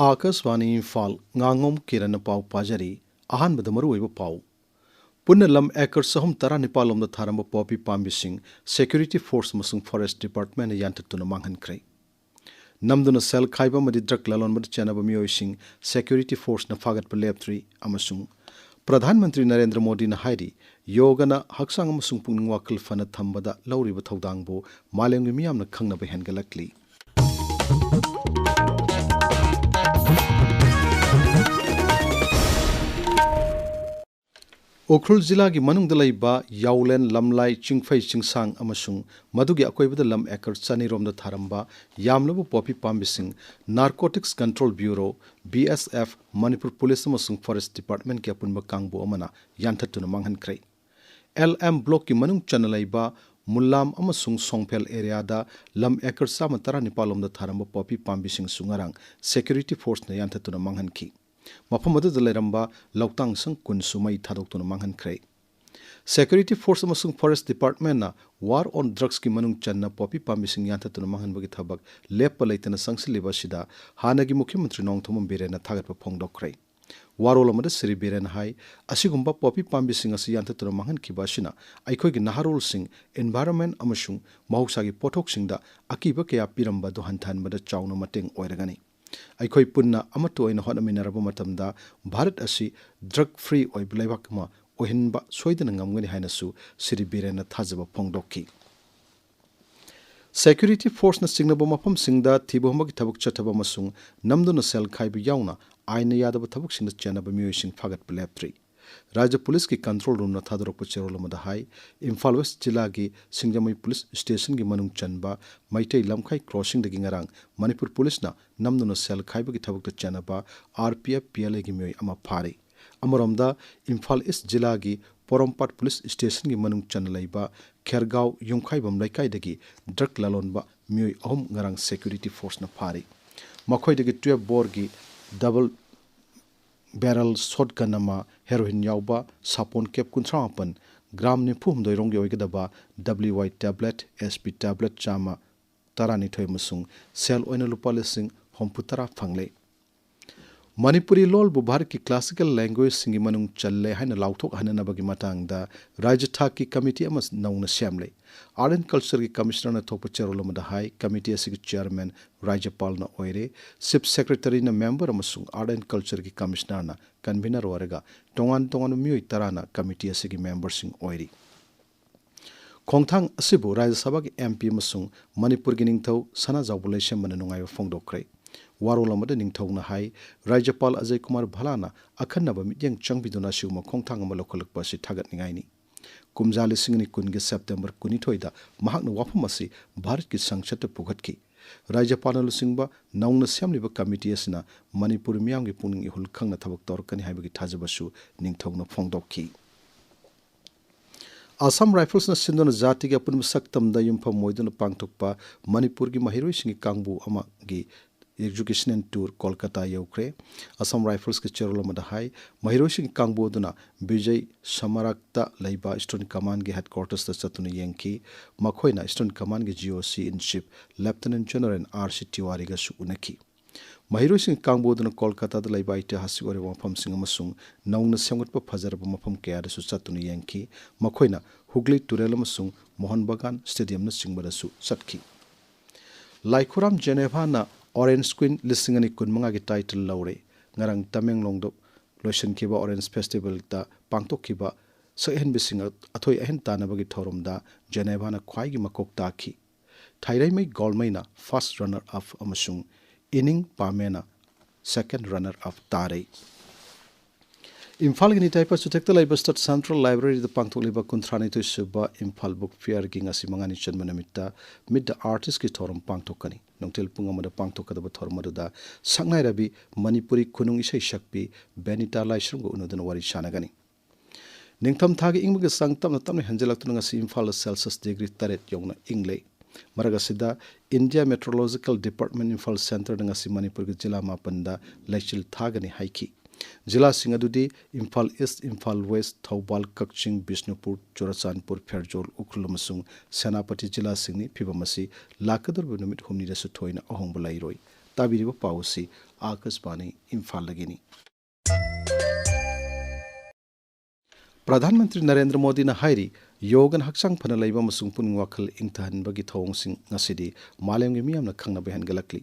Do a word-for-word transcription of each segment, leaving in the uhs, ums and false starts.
ꯑꯥꯀꯥꯁꯕꯥꯅꯤ ꯏꯝꯐꯥꯜ, ꯉꯥꯉꯣꯝ ꯀꯤꯔꯟꯅ ꯄꯥꯎ ꯄꯥꯖꯔꯤ꯫ ꯑꯍꯥꯟꯕꯗ ꯃꯔꯨꯑꯣꯏꯕ ꯄꯥꯎ꯫ ꯄꯨꯟꯅ ꯂꯝ ꯑꯦꯀꯔ ꯆꯍꯨꯝ ꯇꯔꯥꯅꯤꯄꯥꯜ ꯂꯣꯝꯗ ꯊꯥꯔꯝꯕ ꯄꯣꯄꯤ ꯄꯥꯝꯕꯤꯁꯤꯡ ꯁꯦꯀ꯭ꯌꯨꯔꯤꯇꯤ ꯐꯣꯔꯁ ꯑꯃꯁꯨꯡ ꯐꯣꯔꯦꯁ ꯗꯤꯄꯥꯔꯠꯃꯦꯟꯅ ꯌꯥꯟꯊꯠꯇꯨꯅ ꯃꯥꯡꯍꯟꯈ꯭ꯔꯦ꯫ ꯅꯝꯗꯨꯅ ꯁꯦꯜ ꯈꯥꯏꯕ ꯑꯃꯗꯤ ꯗ꯭ꯔꯒ ꯂꯂꯣꯟꯕꯗ ꯆꯦꯟꯅꯕ ꯃꯤꯑꯣꯏꯁꯤꯡ ꯁꯦꯀ꯭ꯌꯨꯔꯤꯇꯤ ꯐꯣꯔꯁꯅ ꯐꯥꯒꯠꯄ ꯂꯦꯞꯇ꯭ꯔꯤ ꯑꯃꯁꯨꯡ ꯄ꯭ꯔꯙꯥꯟ ꯃꯟꯇ꯭ꯔꯤ ꯅꯔꯦꯟꯗ꯭ꯔ ꯃꯣꯗꯤꯅ ꯍꯥꯏꯔꯤ, ꯌꯣꯒꯅ ꯍꯛꯆꯥꯡ ꯑꯃꯁꯨꯡ ꯄꯨꯛꯅꯤꯡ ꯋꯥꯈꯜ ꯐꯅ ꯊꯝꯕꯗ ꯂꯧꯔꯤꯕ ꯊꯧꯗꯥꯡꯕꯨ ꯃꯥꯂꯦꯝꯒꯤ ꯃꯤꯌꯥꯝꯅ ꯈꯪꯅꯕ ꯍꯦꯟꯒꯠꯂꯛꯂꯤ꯫ ꯎꯈ꯭ꯔꯨꯜ ꯖꯤꯂꯥꯒꯤ ꯃꯅꯨꯡꯗ ꯂꯩꯕ ꯌꯥꯎꯂꯦꯟ, ꯂꯝꯂꯥꯏ, ꯆꯤꯡꯐꯩ, ꯆꯤꯡꯁꯥꯡ ꯑꯃꯁꯨꯡ ꯃꯗꯨꯒꯤ ꯑꯀꯣꯏꯕꯗ ꯂꯝ ꯑꯦꯀꯔ ꯆꯅꯤ ꯔꯣꯝꯗ ꯊꯥꯔꯝꯕ ꯌꯥꯝꯂꯕ ꯄꯣꯄꯤ ꯄꯥꯝꯕꯤꯁꯤꯡ ꯅꯥꯔꯀꯣꯇꯤꯛꯁ ꯀꯟꯇ꯭ꯔꯣꯜ ꯕ꯭ꯌꯨꯔꯣ, ꯕꯤ ꯑꯦꯁ ꯑꯦꯐ, ꯃꯅꯤꯄꯨꯔ ꯄꯨꯂꯤꯁ ꯑꯃꯁꯨꯡ ꯐꯣꯔꯦꯁ ꯗꯤꯄꯥꯔꯠꯃꯦꯟꯠꯀꯤ ꯑꯄꯨꯟꯕ ꯀꯥꯡꯕꯨ ꯑꯃꯅ ꯌꯥꯟꯊꯠꯇꯨꯅ ꯃꯥꯡꯍꯟꯈ꯭ꯔꯦ꯫ ꯑꯦꯜ ꯑꯦꯝ ꯕ꯭ꯂꯣꯛꯀꯤ ꯃꯅꯨꯡ ꯆꯟꯅ ꯂꯩꯕ ꯃꯨꯜꯂꯥꯝ ꯑꯃꯁꯨꯡ ꯁꯣꯡꯐꯦꯜ ꯑꯦꯔꯤꯌꯥꯗ ꯂꯝ ꯑꯦꯀꯔ ꯆꯥꯝꯃ ꯇꯔꯥꯅꯤꯄꯥꯜ ꯂꯣꯝꯗ ꯊꯥꯔꯝꯕ ꯄꯣꯄꯤ ꯄꯥꯝꯕꯤꯁꯤꯡꯁꯨ ꯉꯔꯥꯡ ꯁꯦꯀ꯭ꯌꯨꯔꯤꯇꯤ ꯐꯣꯔꯁꯅ ꯌꯥꯟꯊꯠꯇꯨꯅ ꯃꯥꯡꯍꯟꯈꯤ꯫ ꯃꯐꯝ ꯑꯗꯨꯗ ꯂꯩꯔꯝꯕ ꯂꯧꯇꯥꯡ ꯁꯪ ꯀꯨꯟꯁꯨ ꯃꯩ ꯊꯥꯗꯣꯛꯇꯨꯅ ꯃꯥꯡꯍꯟꯈ꯭ꯔꯦ꯫ ꯁꯦꯀ꯭ꯌꯨꯔꯤꯇꯤ ꯐꯣꯔꯁ ꯑꯃꯁꯨꯡ ꯐꯣꯔꯦꯁ꯭ꯠ ꯗꯤꯄꯥꯔꯠꯃꯦꯟꯠꯅ ꯋꯥꯔ ꯑꯣꯟ ꯗ꯭ꯔꯒꯁꯀꯤ ꯃꯅꯨꯡ ꯆꯟꯅ ꯄꯣꯄꯤ ꯄꯥꯝꯕꯤꯁꯤꯡ ꯌꯥꯟꯊꯠꯇꯨꯅ ꯃꯥꯡꯍꯟꯕꯒꯤ ꯊꯕꯛ ꯂꯦꯞꯄ ꯂꯩꯇꯅ ꯆꯪꯁꯤꯜꯂꯤꯕ ꯑꯁꯤꯗ ꯍꯥꯟꯅꯒꯤ ꯃꯨꯈ꯭ꯌ ꯃꯟꯇ꯭ꯔꯤ ꯅꯣꯡꯊꯣꯝꯕꯝ ꯕꯤꯔꯦꯟꯅ ꯊꯥꯒꯠꯄ ꯐꯣꯡꯗꯣꯛꯈ꯭ꯔꯦ꯫ ꯋꯥꯔꯣꯜ ꯑꯃꯗ ꯁ꯭ꯔꯤ ꯕꯤꯔꯦꯟꯅ ꯍꯥꯏ, ꯑꯁꯤꯒꯨꯝꯕ ꯄꯣꯄꯤ ꯄꯥꯝꯕꯤꯁꯤꯡ ꯑꯁꯤ ꯌꯥꯟꯊꯠꯇꯨꯅ ꯃꯥꯡꯍꯟꯈꯤꯕ ꯑꯁꯤꯅ ꯑꯩꯈꯣꯏꯒꯤ ꯅꯍꯥꯔꯣꯜꯁꯤꯡ, ꯏꯟꯚꯥꯏꯔꯣꯟꯃꯦꯟꯠ ꯑꯃꯁꯨꯡ ꯃꯍꯧꯁꯥꯒꯤ ꯄꯣꯠꯊꯣꯛꯁꯤꯡꯗ ꯑꯀꯤꯕ ꯀꯌꯥ ꯄꯤꯔꯝꯕ ꯑꯗꯨ ꯍꯟꯊꯍꯟꯕꯗ ꯆꯥꯎꯅ ꯃꯇꯦꯡ ꯑꯣꯏꯔꯒꯅꯤ꯫ ꯑꯩꯈꯣꯏ ꯄꯨꯟꯅ ꯑꯃꯠꯇ ꯑꯣꯏꯅ ꯍꯣꯠꯅꯃꯤꯟꯅꯔꯕ ꯃꯇꯝꯗ ꯚꯥꯔꯠ ꯑꯁꯤ ꯗ꯭ꯔꯒ ꯐ꯭ꯔꯤ ꯑꯣꯏꯕ ꯂꯩꯕꯥꯛ ꯑꯃ ꯑꯣꯏꯍꯟꯕ ꯁꯣꯏꯗꯅ ꯉꯝꯒꯅꯤ ꯍꯥꯏꯅꯁꯨ ꯁ꯭ꯔꯤ ꯕꯤꯔꯦꯟꯅ ꯊꯥꯖꯕ ꯐꯣꯡꯗꯣꯛꯈꯤ꯫ ꯁꯦꯀ꯭ꯌꯨꯔꯤꯇꯤ ꯐꯣꯔꯁꯅ ꯆꯤꯡꯅꯕ ꯃꯐꯝꯁꯤꯡꯗ ꯊꯤꯕ ꯍꯨꯝꯕꯒꯤ ꯊꯕꯛ ꯆꯠꯊꯕ ꯑꯃꯁꯨꯡ ꯅꯝꯗꯨꯅ ꯁꯦꯜ ꯈꯥꯏꯕ ꯌꯥꯎꯅ ꯑꯥꯏꯟꯅ ꯌꯥꯗꯕ ꯊꯕꯛꯁꯤꯡꯗ ꯆꯦꯟꯅꯕ ꯃꯤꯑꯣꯏꯁꯤꯡ ꯐꯥꯒꯠꯄ ꯂꯦꯞꯇ꯭ꯔꯤ꯫ ꯔꯥꯖ꯭ꯌ ꯄꯨꯂꯤꯁꯀꯤ ꯀꯟꯇ꯭ꯔꯣꯜ ꯔꯨꯝꯅ ꯊꯥꯗꯣꯔꯛꯄ ꯆꯦꯔꯣꯜ ꯑꯃꯗ ꯍꯥꯏ, ꯏꯝꯐꯥꯜ ꯋꯦꯁ꯭ꯠ ꯖꯤꯂꯥꯒꯤ ꯁꯤꯡꯖꯃꯩ ꯄꯨꯂꯤꯁ ꯁ꯭ꯇꯦꯁꯟꯒꯤ ꯃꯅꯨꯡ ꯆꯟꯕ ꯃꯩꯇꯩ ꯂꯝꯈꯥꯏ ꯀ꯭ꯔꯣꯁꯤꯡꯗꯒꯤ ꯉꯔꯥꯡ ꯃꯅꯤꯄꯨꯔ ꯄꯨꯂꯤꯁꯅ ꯅꯝꯗꯨꯅ ꯁꯦꯜ ꯈꯥꯏꯕꯒꯤ ꯊꯕꯛꯇ ꯆꯦꯟꯅꯕ R P F P L ꯑꯦꯒꯤ ꯃꯤꯑꯣꯏ ꯑꯃ ꯐꯥꯔꯤ꯫ ꯑꯃꯔꯣꯝꯗ, ꯏꯝꯐꯥꯜ ꯏꯁ꯭ꯠ ꯖꯤꯂꯥꯒꯤ ꯄꯣꯔꯣꯝꯄꯥꯠ ꯄꯨꯂꯤꯁ ꯁ꯭ꯇꯦꯁꯟꯒꯤ ꯃꯅꯨꯡ ꯆꯟꯅ ꯂꯩꯕ ꯈꯦꯔꯒꯥꯎ ꯌꯨꯝꯈꯥꯏꯕꯝ ꯂꯩꯀꯥꯏꯗꯒꯤ ꯗ꯭ꯔꯒ ꯂꯂꯣꯟꯕ ꯃꯤꯑꯣꯏ ꯑꯍꯨꯝ ꯉꯔꯥꯡ ꯁꯦꯀ꯭ꯌꯨꯔꯤꯇꯤ ꯐꯣꯔꯁꯅ ꯐꯥꯔꯤ꯫ ꯃꯈꯣꯏꯗꯒꯤ ꯇꯨꯌꯦꯜꯐ ꯕꯣꯔꯒꯤ ꯗꯕꯜ ꯕꯦꯔꯦꯜ ꯁꯣꯠꯒꯟ ꯑꯃ, ꯍꯦꯔꯣꯏꯟ ꯌꯥꯎꯕ ꯁꯥꯄꯣꯟ ꯀꯦꯞ ꯀꯨꯟꯊ꯭ꯔꯥ ꯃꯥꯄꯟ, ꯒ꯭ꯔꯥꯝ ꯅꯤꯐꯨ ꯍꯨꯝꯗꯣꯏ ꯔꯣꯝꯒꯤ ꯑꯣꯏꯒꯗꯕ ꯗꯕ꯭ꯂꯤꯌꯨ ꯑꯥꯏ ꯇꯦꯕ꯭ꯂꯦꯠ, ꯑꯦꯁ ꯄꯤ ꯇꯦꯕ꯭ꯂꯦꯠ ꯆꯥꯝꯃ ꯇꯔꯥꯅꯤꯊꯣꯏ ꯑꯃꯁꯨꯡ ꯁꯦꯜ ꯑꯣꯏꯅ ꯂꯨꯄꯥ ꯂꯤꯁꯤꯡ ꯍꯨꯝꯐꯨ ꯇꯔꯥ ꯐꯪꯂꯦ꯫ ꯃꯅꯤꯄꯨꯔꯤ ꯂꯣꯜꯕꯨ ꯚꯥꯔꯠꯀꯤ classical languageꯁꯤꯡꯒꯤ ꯃꯅꯨꯡ ꯆꯜꯂꯦ ꯍꯥꯏꯅ ꯂꯥꯎꯊꯣꯛꯍꯟꯅꯅꯕꯒꯤ ꯃꯇꯥꯡꯗ ꯔꯥꯖ꯭ꯌ ꯊꯥꯛꯀꯤ committee ꯑꯃ ꯅꯧꯅ ꯁꯦꯝꯂꯦ꯫ Art and Cultureꯒꯤ Commissionerꯅ ꯊꯣꯛꯄ ꯆꯦꯔꯣꯜ ꯑꯃꯗ ꯍꯥꯏ, committee ꯑꯁꯤꯒꯤ chairman ꯔꯥꯖ꯭ꯌꯄꯥꯜꯅ ꯑꯣꯏꯔꯦ, chief secretaryꯅ member ꯑꯃꯁꯨꯡ Art and Cultureꯒꯤ Commissionerꯅ convener ꯑꯣꯏꯔꯒ ꯇꯣꯉꯥꯟ ꯇꯣꯉꯥꯟꯕ ꯃꯤꯑꯣꯏ ꯇꯔꯥꯅ committee ꯑꯁꯤꯒꯤ memberꯁꯤꯡ ꯑꯣꯏꯔꯤ꯫ ꯈꯣꯡꯊꯥꯡ ꯑꯁꯤꯕꯨ ꯔꯥꯖ꯭ꯌ ꯁꯚꯥꯒꯤ MP ꯑꯃꯁꯨꯡ ꯃꯅꯤꯄꯨꯔꯒꯤ ꯅꯤꯡꯊꯧ ꯁꯅꯥꯖꯥꯎꯕ ꯂꯩꯁꯦꯝꯕꯅ ꯅꯨꯡꯉꯥꯏꯕ ꯐꯣꯡꯗꯣꯛꯈ꯭ꯔꯦ꯫ ꯋꯥꯔꯣꯜ ꯑꯃꯗ ꯅꯤꯡꯊꯧꯅ ꯍꯥꯏ, ꯔꯥꯖ꯭ꯌꯄꯥꯜ ꯑꯖꯌ ꯀꯨꯃꯥꯔ ꯚꯜꯂꯥꯅ ꯑꯈꯟꯅꯕ ꯃꯤꯠꯌꯦꯡ ꯆꯪꯕꯤꯗꯨꯅ ꯑꯁꯤꯒꯨꯝꯕ ꯈꯣꯡꯊꯥꯡ ꯑꯃ ꯂꯧꯈꯠꯂꯛꯄ ꯑꯁꯤ ꯊꯥꯒꯠꯅꯤꯡꯉꯥꯏꯅꯤ꯫ ꯀꯨꯝꯖꯥ ꯂꯤꯁꯤꯡ ꯑꯅꯤ ꯀꯨꯟꯒꯤ September ꯀꯨꯟꯅꯤꯊꯣꯏꯗ ꯃꯍꯥꯛꯅ ꯋꯥꯐꯝ ꯑꯁꯤ ꯚꯥꯔꯠꯀꯤ ꯁꯪꯁꯠꯇ ꯄꯨꯈꯠꯈꯤ꯫ ꯔꯥꯖ꯭ꯌꯄꯥꯜꯅ ꯂꯨꯆꯤꯡꯕ ꯅꯧꯅ ꯁꯦꯝꯂꯤꯕ committee ꯑꯁꯤꯅ ꯃꯅꯤꯄꯨꯔ ꯃꯤꯌꯥꯝꯒꯤ ꯄꯨꯛꯅꯤꯡ ꯏꯍꯨꯜ ꯈꯪꯅ ꯊꯕꯛ ꯇꯧꯔꯛꯀꯅꯤ ꯍꯥꯏꯕꯒꯤ ꯊꯥꯖꯕꯁꯨ ꯅꯤꯡꯊꯧꯅ ꯐꯣꯡꯗꯣꯛꯈꯤ꯫ Assam Riflesꯅ ꯁꯤꯟꯗꯨꯅ ꯖꯥꯇꯤꯒꯤ ꯑꯄꯨꯟꯕ ꯁꯛꯇꯝꯗ ꯌꯨꯝꯐꯝ ꯑꯣꯏꯗꯨꯅ ꯄꯥꯡꯊꯣꯛꯄ ꯃꯅꯤꯄꯨꯔꯒꯤ ꯃꯍꯩꯔꯣꯏꯁꯤꯡꯒꯤ ꯀꯥꯡꯕꯨ ꯑꯃꯒꯤ educational tour ꯀꯣꯜꯀꯇꯥ ꯌꯧꯈ꯭ꯔꯦ꯫ Assam Riflesꯀꯤ ꯆꯦꯔꯣꯜ ꯑꯃꯗ ꯍꯥꯏ, ꯃꯍꯩꯔꯣꯏꯁꯤꯡꯒꯤ ꯀꯥꯡꯕꯨ ꯑꯗꯨꯅ ꯕꯤꯖꯩ ꯁꯃꯥꯔꯛꯇ ꯂꯩꯕ Eastern Commandꯒꯤ headquartersꯇ ꯆꯠꯇꯨꯅ ꯌꯦꯡꯈꯤ꯫ ꯃꯈꯣꯏꯅ Eastern Commandꯒꯤ GOC in chief Lieutenant General R C Tiwariꯒꯁꯨ ꯎꯅꯈꯤ꯫ ꯃꯍꯩꯔꯣꯏꯁꯤꯡ ꯀꯥꯡꯕꯨ ꯑꯗꯨꯅ ꯀꯣꯜꯀꯇꯥꯗ ꯂꯩꯕ ꯏꯇꯤꯍꯥꯁꯤꯛ ꯑꯣꯏꯔꯕ ꯃꯐꯝꯁꯤꯡ ꯑꯃꯁꯨꯡ ꯅꯧꯅ ꯁꯦꯝꯒꯠꯄ ꯐꯖꯔꯕ ꯃꯐꯝ ꯀꯌꯥꯗꯁꯨ ꯆꯠꯇꯨꯅ ꯌꯦꯡꯈꯤ꯫ ꯃꯈꯣꯏꯅ ꯍꯨꯒ꯭ꯂꯤ ꯇꯨꯔꯦꯜ ꯑꯃꯁꯨꯡ ꯃꯣꯍꯟ ꯕꯒꯥꯟ stadiumꯅꯆꯤꯡꯕꯗꯁꯨ ꯆꯠꯈꯤ꯫ ꯂꯥꯏꯈꯨꯔꯥꯝ ꯖꯦꯅꯦꯚꯥꯅ Orange Queen ꯂꯤꯁꯤꯡ ꯑꯅꯤ ꯀꯨꯟꯃꯉꯥꯒꯤ title ꯂꯧꯔꯦ꯫ ꯉꯔꯥꯡ ꯇꯃꯦꯡꯂꯣꯡꯗ ꯂꯣꯏꯁꯤꯟꯈꯤꯕ Orange Festivalꯗ ꯄꯥꯡꯊꯣꯛꯈꯤꯕ ꯁꯛꯍꯦꯟꯕꯤꯁꯤꯡ ꯑꯊꯣꯏ ꯑꯍꯦꯟ ꯇꯥꯟꯅꯕꯒꯤ ꯊꯧꯔꯝꯗ ꯖꯦꯅꯦꯚꯥꯅ ꯈ꯭ꯋꯥꯏꯒꯤ ꯃꯀꯣꯛ ꯇꯥꯈꯤ꯫ ꯊꯥꯏꯔꯩꯃꯩ ꯒꯣꯜꯃꯩꯅ first runner up ꯑꯃꯁꯨꯡ ꯏꯅꯤꯡ ꯄꯥꯃꯦꯅ second runner up ꯇꯥꯔꯦ꯫ ꯏꯝꯐꯥꯜꯒꯤ ꯅꯤꯇꯥꯏ ꯄꯥꯆꯨꯊꯦꯛꯇ ꯂꯩꯕ State Central Libraryꯗ ꯄꯥꯡꯊꯣꯛꯂꯤꯕ ꯀꯨꯟꯊ꯭ꯔꯥꯅꯤꯊꯣꯏ ꯁꯨꯕ ꯏꯝꯐꯥꯜ Book Fairꯒꯤ ꯉꯁꯤ ꯃꯉꯥꯅꯤ ꯆꯟꯕ ꯅꯨꯃꯤꯠꯇ Meet the Artistꯀꯤ ꯊꯧꯔꯝ ꯄꯥꯡꯊꯣꯛꯀꯅꯤ꯫ ꯅꯨꯡꯊꯤꯜ ꯄꯨꯡ ꯑꯃꯗ ꯄꯥꯡꯊꯣꯛꯀꯗꯕ ꯊꯧꯔꯝ ꯑꯗꯨꯗ ꯁꯛꯅꯥꯏꯔꯕꯤ ꯃꯅꯤꯄꯨꯔꯤ ꯈꯨꯅꯨꯡ ꯏꯁꯩ ꯁꯛꯄꯤ ꯕꯦꯅꯤꯇꯥ ꯂꯥꯏꯁ꯭ꯔꯝꯒ ꯎꯅꯗꯨꯅ ꯋꯥꯔꯤ ꯁꯥꯟꯅꯒꯅꯤ꯫ ꯅꯤꯡꯊꯝꯊꯥꯒꯤ ꯏꯪꯕꯒꯤ ꯆꯥꯡ ꯇꯞꯅ ꯇꯞꯅ ꯍꯦꯟꯖꯜꯂꯛꯇꯨꯅ ꯉꯁꯤ ꯏꯝꯐꯥꯜꯗ Celsius degree ꯇꯔꯦꯠ ꯌꯧꯅ ꯏꯪꯂꯦ꯫ ꯃꯔꯛ ꯑꯁꯤꯗ, India Meteorological Department ꯏꯝꯐꯥꯜ Centreꯅ ꯉꯁꯤ ꯃꯅꯤꯄꯨꯔꯒꯤ ꯖꯤꯂꯥ ꯃꯥꯄꯟꯗ ꯂꯩꯆꯤꯜ ꯊꯥꯒꯅꯤ ꯍꯥꯏꯈꯤ꯫ ꯖꯤꯂꯥꯁꯤꯡ ꯑꯗꯨꯗꯤ ꯏꯝꯐꯥꯜ East, ꯏꯝꯐꯥꯜ West, ꯊꯧꯕꯥꯜ, ꯀꯛꯆꯤꯡ, ꯕꯤꯁꯅꯨꯄꯨꯔ, ꯆꯨꯔꯆꯥꯟꯄꯨꯔ, ꯐꯦꯔꯖꯣꯜ, ꯎꯈ꯭ꯔꯨꯜ ꯑꯃꯁꯨꯡ ꯁꯦꯅꯥꯄꯇꯤ ꯖꯤꯂꯥꯁꯤꯡꯅꯤ꯫ ꯐꯤꯚꯝ ꯑꯁꯤ ꯂꯥꯛꯀꯗꯧꯔꯤꯕ ꯅꯨꯃꯤꯠ ꯍꯨꯝꯅꯤꯗꯁꯨ ꯊꯣꯏꯅ ꯑꯍꯣꯡꯕ ꯂꯩꯔꯣꯏ꯫ ꯇꯥꯕꯤꯔꯤꯕ ꯄꯥꯎ ꯑꯁꯤ ꯑꯥꯀꯥꯁꯕꯥꯅꯤ ꯏꯝꯐꯥꯜꯗꯒꯤꯅꯤ꯫ ꯄ꯭ꯔꯙꯥꯟ ꯃꯟꯇ꯭ꯔꯤ ꯅꯔꯦꯟꯗ꯭ꯔ ꯃꯣꯗꯤꯅ ꯍꯥꯏꯔꯤ, ꯌꯣꯒꯅ ꯍꯛꯆꯥꯡ ꯐꯅ ꯂꯩꯕ ꯑꯃꯁꯨꯡ ꯄꯨꯛꯅꯤꯡ ꯋꯥꯈꯜ ꯏꯪꯊꯍꯟꯕꯒꯤ ꯊꯧꯑꯣꯡꯁꯤꯡ ꯉꯁꯤꯗꯤ ꯃꯥꯂꯦꯝꯒꯤ ꯃꯤꯌꯥꯝꯅ ꯈꯪꯅꯕ ꯍꯦꯟꯒꯠꯂꯛꯂꯤ꯫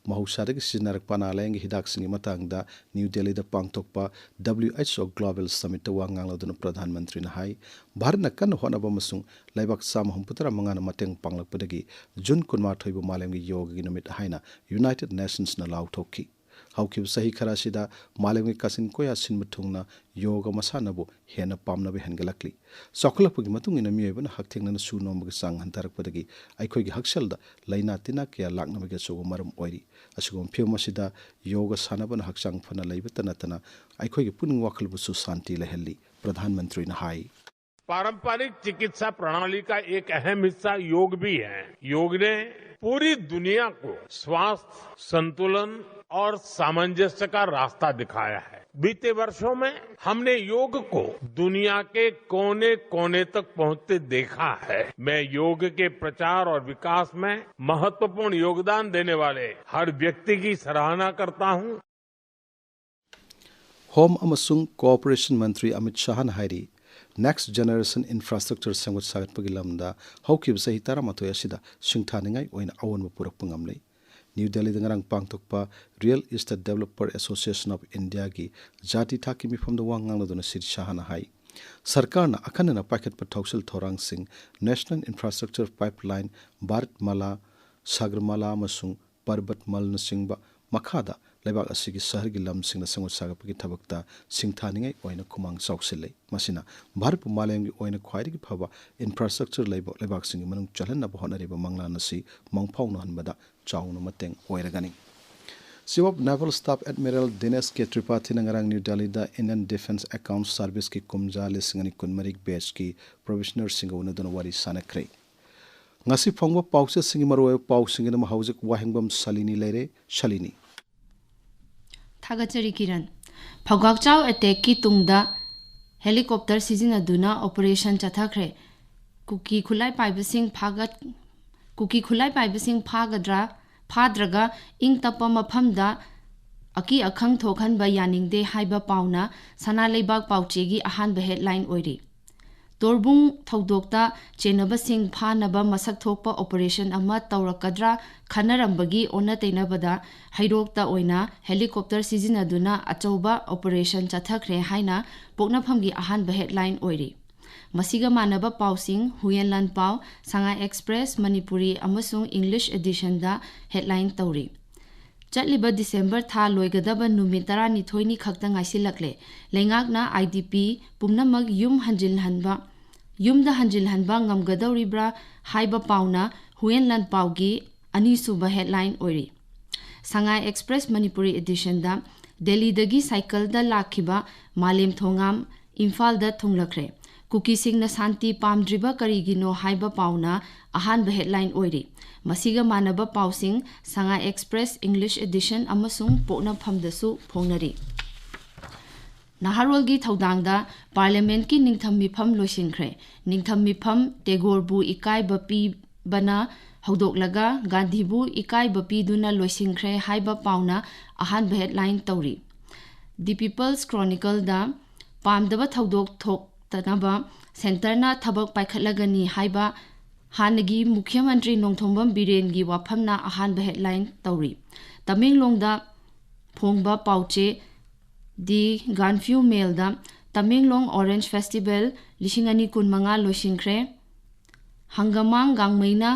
ꯃꯍꯧꯁꯥꯗꯒꯤ ꯁꯤꯖꯤꯟꯅꯔꯛꯄ ꯑꯅꯥ ꯂꯥꯏꯌꯦꯡꯒꯤ ꯍꯤꯗꯥꯛꯁꯤꯡꯒꯤ ꯃꯇꯥꯡꯗ ꯅ꯭ꯌꯨ ꯗꯦꯜꯂꯤꯗ ꯄꯥꯡꯊꯣꯛꯄ W H O Global Summitꯇ ꯋꯥ ꯉꯥꯡꯂꯗꯨꯅ ꯄ꯭ꯔꯙꯥꯟ ꯃꯟꯇ꯭ꯔꯤꯅ ꯍꯥꯏ, ꯚꯥꯔꯠꯅ ꯀꯟꯅ ꯍꯣꯠꯅꯕ ꯑꯃꯁꯨꯡ ꯂꯩꯕꯥꯛ ꯆꯥꯝꯃ ꯍꯨꯝꯐꯨꯇꯔꯥ ꯃꯉꯥꯅ ꯃꯇꯦꯡ ꯄꯥꯡꯂꯛꯄꯗꯒꯤ ꯖꯨꯟ ꯀꯨꯟꯃꯥꯊꯣꯏꯕꯨ ꯃꯥꯂꯦꯝꯒꯤ ꯌꯣꯒꯒꯤ ꯅꯨꯃꯤꯠ ꯍꯥꯏꯅ United Nationsꯅ ꯂꯥꯎꯊꯣꯛꯈꯤ꯫ ꯍꯧꯈꯤꯕ ꯆꯍꯤ ꯈꯔ ꯑꯁꯤꯗ ꯃꯥꯂꯦꯝꯒꯤ ꯀꯥꯆꯤꯟ ꯀꯣꯌꯥ ꯁꯤꯟꯕ ꯊꯨꯡꯅ ꯌꯣꯒ ꯃꯁꯥꯟꯅꯕꯨ ꯍꯦꯟꯅ ꯄꯥꯝꯅꯕ ꯍꯦꯟꯒꯠꯂꯛꯂꯤ꯫ ꯆꯥꯎꯈꯠꯂꯛꯄꯒꯤ ꯃꯇꯨꯡ ꯏꯟꯅ ꯃꯤꯑꯣꯏꯕꯅ ꯍꯛꯊꯦꯡꯅꯅ ꯁꯨ ꯅꯣꯝꯕꯒꯤ ꯆꯥꯡ ꯍꯟꯊꯔꯛꯄꯗꯒꯤ ꯑꯩꯈꯣꯏꯒꯤ ꯍꯛꯁꯦꯜꯗ ꯂꯥꯏꯅꯥ ꯇꯤꯟꯅꯥ ꯀꯌꯥ ꯂꯥꯛꯅꯕꯒꯤ ꯑꯆꯧꯕ ꯃꯔꯝ ꯑꯣꯏꯔꯤ꯫ ꯑꯁꯤꯒꯨꯝꯕ ꯐꯤꯕꯝ ꯑꯁꯤꯗ ꯌꯣꯒ ꯁꯥꯟꯅꯕꯅ ꯍꯛꯆꯥꯡ ꯐꯅ ꯂꯩꯕꯇ ꯅꯠꯇꯅ ꯑꯩꯈꯣꯏꯒꯤ ꯄꯨꯛꯅꯤꯡ ꯋꯥꯈꯜꯕꯨꯁꯨ ꯁꯥꯟꯇꯤ ꯂꯩꯍꯜꯂꯤ, ꯄ꯭ꯔꯙꯥꯟ ꯃꯟꯇ꯭ꯔꯤꯅ ꯍꯥꯏ꯫ पारंपरिक चिकित्सा प्रणाली का एक अहम हिस्सा योग भी है। योग ने पूरी दुनिया को स्वास्थ्य, संतुलन और सामंजस्य का रास्ता दिखाया है। बीते वर्षों में हमने योग को दुनिया के कोने-कोने तक पहुंचते देखा है। मैं योग के प्रचार और विकास में महत्वपूर्ण योगदान देने वाले हर व्यक्ति की सराहना करता हूं। Home ꯑꯃꯁꯨꯡ Cooperation ꯃꯟꯇ꯭ꯔꯤ ꯑꯃꯤꯠ ꯁꯥꯍꯅ ꯍꯥꯏꯔꯤ, Next Generation Infrastructure ꯁꯦꯝꯒꯠ ꯁꯥꯒꯠꯄꯒꯤ ꯂꯝꯗ ꯍꯧꯈꯤꯕ ꯆꯍꯤ ꯇꯔꯥꯃꯥꯊꯣꯏ ꯑꯁꯤꯗ ꯁꯤꯡꯊꯥꯅꯤꯡꯉꯥꯏ ꯑꯣꯏꯅ ꯑꯑꯣꯟꯕ ꯄꯨꯔꯛꯄ ꯉꯝꯂꯦ꯫ ꯅ꯭ꯌꯨ ꯗꯦꯜꯂꯤꯗ ꯉꯔꯥꯡ ꯄꯥꯡꯊꯣꯛꯄ Real Estate Developer Association of Indiaꯒꯤ ꯖꯥꯇꯤ ꯊꯥꯛꯀꯤ ꯃꯤꯐꯝꯗ ꯋꯥ ꯉꯥꯡꯂꯗꯨꯅ ꯁ꯭ꯔꯤ ꯁꯥꯍꯅ ꯍꯥꯏ, ꯁꯔꯀꯥꯔꯅ ꯑꯈꯟꯅꯅ ꯄꯥꯏꯈꯠꯄ ꯊꯧꯁꯤꯜ ꯊꯧꯔꯥꯡꯁꯤꯡ, National Infrastructure Pipeline, Bharat malai, ꯁꯥꯒꯔꯃꯥꯂꯥ ꯑꯃꯁꯨꯡ ꯄꯔꯕꯠ ꯃꯥꯜꯅꯆꯤꯡꯕ ꯃꯈꯥꯗ ꯂꯩꯕꯥꯛ ꯑꯁꯤꯒꯤ ꯁꯍꯔꯒꯤ ꯂꯝꯁꯤꯡꯗ ꯁꯦꯝꯒꯠ ꯁꯥꯒꯠꯄꯒꯤ ꯊꯕꯛꯇ ꯁꯤꯡꯊꯥꯅꯤꯡꯉꯥꯏ ꯑꯣꯏꯅ ꯈꯨꯃꯥꯡ ꯆꯥꯎꯁꯤꯜꯂꯤ꯫ ꯃꯁꯤꯅ ꯚꯥꯔꯠꯄꯨ ꯃꯥꯂꯦꯝꯒꯤ ꯑꯣꯏꯅ ꯈ꯭ꯋꯥꯏꯗꯒꯤ ꯐꯕ infrastructure ꯂꯩꯕ ꯂꯩꯕꯥꯛꯁꯤꯡꯒꯤ ꯃꯅꯨꯡ ꯆꯜꯍꯟꯅꯕ ꯍꯣꯠꯅꯔꯤꯕ ꯃꯪꯂꯥꯟ ꯑꯁꯤ ꯃꯪꯐꯥꯎꯅꯍꯟꯕꯗ ꯆꯥꯎꯅ ꯃꯇꯦꯡ ꯑꯣꯏꯔꯒꯅꯤ꯫ Chief of Naval Staff Admiral Dinesh K Tripathi ꯅ ꯉꯔꯥꯡ ꯅ꯭ꯌꯨ ꯗꯦꯜꯂꯤꯗ Indian Defence Account Service ꯀꯤ ꯀꯨꯝꯖꯥ ꯂꯤꯁꯤꯡ ꯑꯅꯤ ꯀꯨꯟꯃꯔꯤ batch ꯀꯤ probationers ꯁꯤꯡꯒ ꯎꯅꯗꯨꯅ ꯋꯥꯔꯤ ꯁꯥꯟꯅꯈ꯭ꯔꯦ꯫ ꯉꯁꯤ ꯐꯪꯕ ꯄꯥꯎꯆꯦꯁꯤꯡꯒꯤ ꯃꯔꯨꯑꯣꯏꯕ ꯄꯥꯎꯁꯤꯡꯒꯤꯗꯃꯛ ꯍꯧꯖꯤꯛ ꯋꯥꯍꯦꯡꯕꯝ ꯁꯂꯤꯅꯤ ꯂꯩꯔꯦ꯫ ꯁꯂꯤꯅꯤ꯫ ꯊꯥꯒꯠꯆꯔꯤ ꯀꯤꯔꯟ꯫ ꯐꯧꯒꯥꯛꯆꯥꯎ attack ꯀꯤ ꯇꯨꯡꯗ helicopter ꯁꯤꯖꯤꯟꯅꯗꯨꯅ operation ꯆꯠꯊꯈ꯭ꯔꯦ꯫ ꯀꯨꯀꯤ ꯈꯨꯠꯂꯥꯏ ꯄꯥꯏꯕꯁꯤꯡ ꯐꯥꯒꯠ-, ꯀꯨꯀꯤ ꯈꯨꯠꯂꯥꯏ ꯄꯥꯏꯕꯁꯤꯡ ꯐꯥꯒꯗ꯭ꯔꯥ ꯐꯥꯗ꯭ꯔꯒ ꯏꯪ ꯇꯞꯄ ꯃꯐꯝꯗ ꯑꯀꯤ ꯑꯈꯪ ꯊꯣꯛꯍꯟꯕ ꯌꯥꯅꯤꯡꯗꯦ ꯍꯥꯏꯕ ꯄꯥꯎꯅ ꯁꯅꯥ ꯂꯩꯕꯥꯛ ꯄꯥꯎꯆꯦꯒꯤ ꯑꯍꯥꯟꯕ ꯍꯦꯗꯂꯥꯏꯟ ꯑꯣꯏꯔꯤ꯫ ꯇꯣꯔꯕꯨꯡ ꯊꯧꯗꯣꯛꯇ ꯆꯦꯟꯅꯕꯁꯤꯡ ꯐꯥꯅꯕ ꯃꯁꯛ ꯊꯣꯛꯄ ꯑꯣꯄꯔꯦꯁꯟ ꯑꯃ ꯇꯧꯔꯛꯀꯗ꯭ꯔꯥ ꯈꯟꯅꯔꯝꯕꯒꯤ ꯑꯣꯟꯅ ꯇꯩꯅꯕꯗ ꯍꯩꯔꯣꯛꯇ ꯑꯣꯏꯅ ꯍꯦꯂꯤꯀꯣꯞꯇꯔ ꯁꯤꯖꯤꯟꯅꯗꯨꯅ ꯑꯆꯧꯕ ꯑꯣꯄꯔꯦꯁꯟ ꯆꯠꯊꯈ꯭ꯔꯦ ꯍꯥꯏꯅ ꯄꯣꯛꯅꯐꯝꯒꯤ ꯑꯍꯥꯟꯕ ꯍꯦꯗꯂꯥꯏꯟ ꯑꯣꯏꯔꯤ꯫ ꯃꯁꯤꯒ ꯃꯥꯟꯅꯕ ꯄꯥꯎꯁꯤꯡ ꯍꯨꯌꯦꯟ ꯂꯥꯟꯄꯥꯎ, ꯁꯉꯥꯏ ꯑꯦꯛꯁꯄ꯭ꯔꯦꯁ, ꯃꯅꯤꯄꯨꯔꯤ ꯑꯃꯁꯨꯡ ꯏꯪꯂꯤꯁ ꯑꯦꯗꯤꯁꯟꯗ ꯍꯦꯗꯂꯥꯏꯟ ꯇꯧꯔꯤ꯫ ꯆꯠꯂꯤꯕ ꯗꯤꯁꯦꯝꯕꯔ ꯊꯥ ꯂꯣꯏꯒꯗꯕ ꯅꯨꯃꯤꯠ ꯇꯔꯥꯅꯤꯊꯣꯏꯅꯤ ꯈꯛꯇ ꯉꯥꯏꯁꯤꯜꯂꯛꯂꯦ꯫ ꯂꯩꯉꯥꯛꯅ ꯑꯥꯏ ꯗꯤ ꯄꯤ ꯄꯨꯝꯅꯃꯛ ꯌꯨꯝ ꯍꯟꯖꯤꯜꯍꯟꯕ, ꯌꯨꯝꯗ ꯍꯟꯖꯤꯜꯍꯟꯕ ꯉꯝꯒꯗꯧꯔꯤꯕ꯭ꯔꯥ ꯍꯥꯏꯕ ꯄꯥꯎꯅ ꯍꯨꯌꯦꯟ ꯂꯥꯟꯄꯥꯎꯒꯤ ꯑꯅꯤꯁꯨꯕ ꯍꯦꯗꯂꯥꯏꯟ ꯑꯣꯏꯔꯤ꯫ ꯁꯉꯥꯏ ꯑꯦꯛꯁꯄ꯭ꯔꯦꯁ ꯃꯅꯤꯄꯨꯔꯤ ꯑꯦꯗꯤꯁꯟꯗ ꯗꯦꯜꯂꯤꯗꯒꯤ ꯁꯥꯏꯀꯜꯗ ꯂꯥꯛꯈꯤꯕ ꯃꯥꯂꯦꯝ ꯊꯣꯉꯥꯝ ꯏꯝꯐꯥꯜꯗ ꯊꯨꯡꯂꯈ꯭ꯔꯦ꯫ ꯀꯨꯀꯤꯁꯤꯡꯅ ꯁꯥꯟꯇꯤ ꯄꯥꯝꯗ꯭ꯔꯤꯕ ꯀꯔꯤꯒꯤꯅꯣ ꯍꯥꯏꯕ ꯄꯥꯎꯅ ꯑꯍꯥꯟꯕ ꯍꯦꯗꯂꯥꯏꯟ ꯑꯣꯏꯔꯤ꯫ ꯃꯁꯤꯒ ꯃꯥꯟꯅꯕ ꯄꯥꯎꯁꯤꯡ ꯁꯉꯥꯏ ꯑꯦꯛꯁꯄ꯭ꯔꯦꯁ ꯏꯪꯂꯤꯁ ꯑꯦꯗꯤꯁꯟ ꯑꯃꯁꯨꯡ ꯄꯣꯛꯅꯐꯝꯗꯁꯨ ꯐꯣꯡꯅꯔꯤ꯫ ꯅꯍꯥꯔꯣꯜꯒꯤ ꯊꯧꯗꯥꯡꯗ ꯄꯥꯔꯂꯤꯌꯥꯃꯦꯟꯠꯀꯤ ꯅꯤꯡꯊꯝ ꯃꯤꯐꯝ ꯂꯣꯏꯁꯤꯟꯈ꯭ꯔꯦ꯫ ꯅꯤꯡꯊꯝ ꯃꯤꯐꯝ ꯇꯦꯒꯣꯔꯕꯨ ꯏꯀꯥꯏꯕ ꯄꯤꯕꯅ ꯍꯧꯗꯣꯛꯂꯒ ꯒꯥꯟꯙꯤꯕꯨ ꯏꯀꯥꯏꯕ ꯄꯤꯗꯨꯅ ꯂꯣꯏꯁꯤꯟꯈ꯭ꯔꯦ ꯍꯥꯏꯕ ꯄꯥꯎꯅ ꯑꯍꯥꯟꯕ ꯍꯦꯗꯂꯥꯏꯟ ꯇꯧꯔꯤ꯫ ꯗꯤ ꯄꯤꯄꯜꯁ ꯀ꯭ꯔꯣꯅꯤꯀꯜꯗ ꯄꯥꯝꯗꯕ ꯊꯧꯗꯣꯛ ꯊꯣꯛꯇꯅꯕ ꯁꯦꯟꯇꯔꯅ ꯊꯕꯛ ꯄꯥꯏꯈꯠꯂꯒꯅꯤ ꯍꯥꯏꯕ ꯍꯥꯟꯅꯒꯤ ꯃꯨꯈ꯭ꯌ ꯃꯟꯇ꯭ꯔꯤ ꯅꯣꯡꯊꯣꯝꯕꯝ ꯕꯤꯔꯦꯟꯒꯤ ꯋꯥꯐꯝꯅ ꯑꯍꯥꯟꯕ ꯍꯦꯗꯂꯥꯏꯟ ꯇꯧꯔꯤ꯫ ꯇꯃꯦꯡꯂꯣꯡꯗ ꯐꯣꯡꯕ ꯄꯥꯎꯆꯦ ꯗꯤ ꯒꯥꯟꯐ꯭ꯌꯨ ꯃꯦꯜꯗ ꯇꯃꯦꯡꯂꯣꯡ ꯑꯣꯔꯦꯟꯖ ꯐꯦꯁꯇꯤꯚꯦꯜ ꯂꯤꯁꯤꯡ ꯑꯅꯤ ꯀꯨꯟꯃꯉꯥ ꯂꯣꯏꯁꯤꯟꯈ꯭ꯔꯦ꯫ ꯍꯪꯒꯃꯥꯡ ꯒꯥꯡꯃꯩꯅ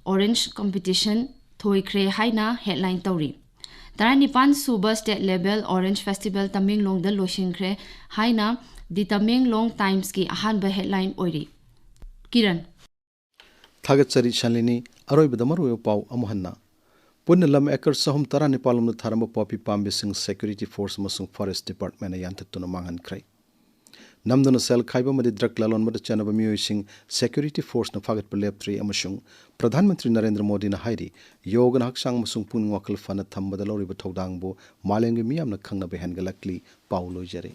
ꯑꯣꯔꯦꯟꯖ ꯀꯝꯄꯤꯇꯤꯁꯟ ꯊꯣꯏꯈ꯭ꯔꯦ ꯍꯥꯏꯅ ꯍꯦꯗꯂꯥꯏꯟ ꯇꯧꯔꯤ꯫ ꯇꯔꯥꯅꯤꯄꯥꯟ ꯁꯨꯕ ꯁ꯭ꯇꯦꯠ ꯂꯦꯚꯦꯜ ꯑꯣꯔꯦꯟꯖ ꯐꯦꯁꯇꯤꯚꯦꯜ ꯇꯃꯦꯡꯂꯣꯡꯗ ꯂꯣꯏꯁꯤꯟꯈ꯭ꯔꯦ ꯍꯥꯏꯅ ꯗꯤ ꯇꯃꯦꯡꯂꯣꯡ ꯇꯥꯏꯝꯁꯀꯤ ꯑꯍꯥꯟꯕ ꯍꯦꯗꯂꯥꯏꯟ ꯑꯣꯏꯔꯤ꯫ ꯀꯤꯔꯟ꯫ ꯊꯥꯒꯠꯆꯔꯤ ꯁꯟꯂꯤꯅꯤ꯫ ꯑꯔꯣꯏꯕꯗ ꯃꯔꯨꯑꯣꯏꯕ ꯄꯥꯎ ꯑꯃꯨꯛ ꯍꯟꯅ꯫ ꯄꯨꯟꯅ ꯂꯝ ꯑꯦꯀꯔ ꯆꯍꯨꯝ ꯇꯔꯥꯅꯤꯄꯥꯜ ꯂꯣꯝꯗ ꯊꯥꯔꯝꯕ ꯄꯣꯄꯤ ꯄꯥꯝꯕꯤꯁꯤꯡ ꯁꯦꯀ꯭ꯌꯨꯔꯤꯇꯤ ꯐꯣꯔꯁ ꯑꯃꯁꯨꯡ ꯐꯣꯔꯦꯁ꯭ꯠ ꯗꯤꯄꯥꯔꯠꯃꯦꯟꯠꯅ ꯌꯥꯟꯊꯠꯇꯨꯅ ꯃꯥꯡꯍꯟꯈ꯭ꯔꯦ꯫ ꯅꯝꯗꯨꯅ ꯁꯦꯜ ꯈꯥꯏꯕ ꯑꯃꯗꯤ ꯗ꯭ꯔꯒ ꯂꯂꯣꯟꯕꯗ ꯆꯦꯟꯅꯕ ꯃꯤꯑꯣꯏꯁꯤꯡ ꯁꯦꯀ꯭ꯌꯨꯔꯤꯇꯤ ꯐꯣꯔꯁꯅ ꯐꯥꯒꯠꯄ ꯂꯦꯞꯇ꯭ꯔꯤ ꯑꯃꯁꯨꯡ ꯄ꯭ꯔꯙꯥꯟ ꯃꯟꯇ꯭ꯔꯤ ꯅꯔꯦꯟꯗ꯭ꯔ ꯃꯣꯗꯤꯅ ꯍꯥꯏꯔꯤ, ꯌꯣꯒꯅ ꯍꯛꯆꯥꯡ ꯑꯃꯁꯨꯡ ꯄꯨꯛꯅꯤꯡ ꯋꯥꯈꯜ ꯐꯅ ꯊꯝꯕꯗ ꯂꯧꯔꯤꯕ ꯊꯧꯗꯥꯡꯕꯨ ꯃꯥꯂꯦꯝꯒꯤ ꯃꯤꯌꯥꯝꯅ ꯈꯪꯅꯕ ꯍꯦꯟꯒꯠꯂꯛꯂꯤ꯫ ꯄꯥꯎ ꯂꯣꯏꯖꯔꯦ꯫